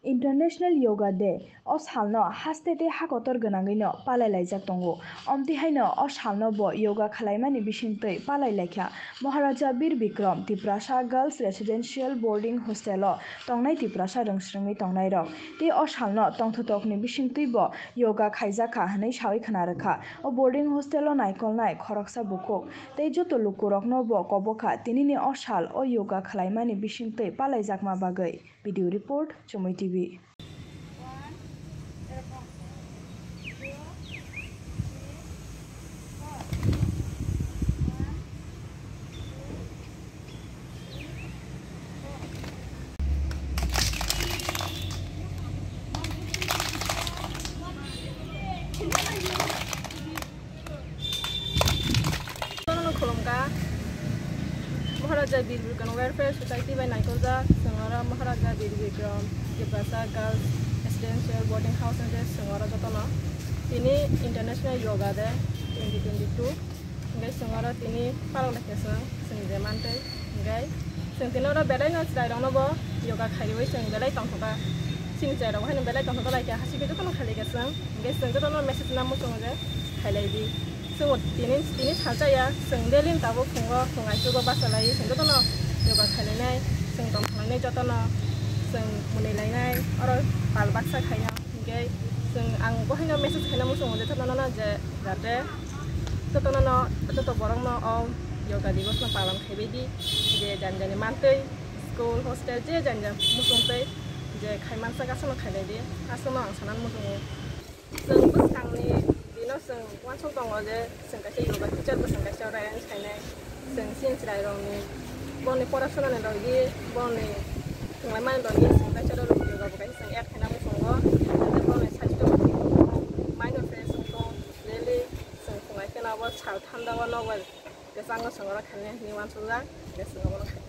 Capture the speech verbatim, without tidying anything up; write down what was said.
International Yoga Day o salno haste tei hakotor gwnangwino palai laijak tongo. Omtwi haino o salno bo yoga khwlaimani bisingtwi palai laikha Maharaja Bir Bikram Tiprasa Girls Residential Boarding Hostel o tongnai Tiprasa rwngsrwngwi tongnairok. Tei o salno tongthotokni bisingtwi bo yoga khaijakha hwnwi sawi khna rwkha. O boarding hostel o naikolnai khoroksa bukhuk tei joto lukurokno bo kobokha tinini o sal o yoga khwlaimani bisingtwi palaijakma bagwi. Video report, Chumui T V. Jotono khulumkha. Maharaja Bir Bikram Welfare Society bai naikolkha. Chwng oro Maharaja Bir Bikram Tiprasa Girls Residential Boarding House hwnwi chwng oro jotono. Tini International Yoga Day twenty twenty-two. Hwnkhe chwng oro tini palok laikha chwng, chwng je mantwi. Hwnkhe chwng tini oro belai no chwrai rok no bo yoga khaiwi chwng belai tongthokha. Chini chwrai rok bo haino belai tongthok lai kha, hasik khe jotono khailai kha chwng. Hwnkhe chwng jotono message namo chwng je khailai di. Chwng tini, tini salsa ya, chwng daily tabuk phungo, phung aichugo basa lai, chwng jotono yoga khailai nai, chwng tongthok lai nai jotono, chwng mwnwi lai nai, oro pal baksa khaina. Hwnkhe chwng, ang bo haino message khaina muchungo je jotono no je jate jotono no, joto borok no o yoga divos no palan khaibai di, je jani jani mantwi school, hostel je jani jani muchungtwi je khai mansa aswkno khailai di, aswkno ang sanani muchungo. Chwng bwskangni dino chwng uansuk tongo je chwng kaisa yoga teacher bo chwng kaisa arrange khainai. Chwng chini chwrairokni boni porasonani logi, boni thwnglaimani logi chwng kaisa yoga bo kaisa chwng add khaina muchungo. Jate boni sastho mind fresh wngthung, daily chwng phungai kheno abo sal thanda o nobar kwchango chwng oro khainai hinwi uansukjak, hwnkhe chwng abono khai.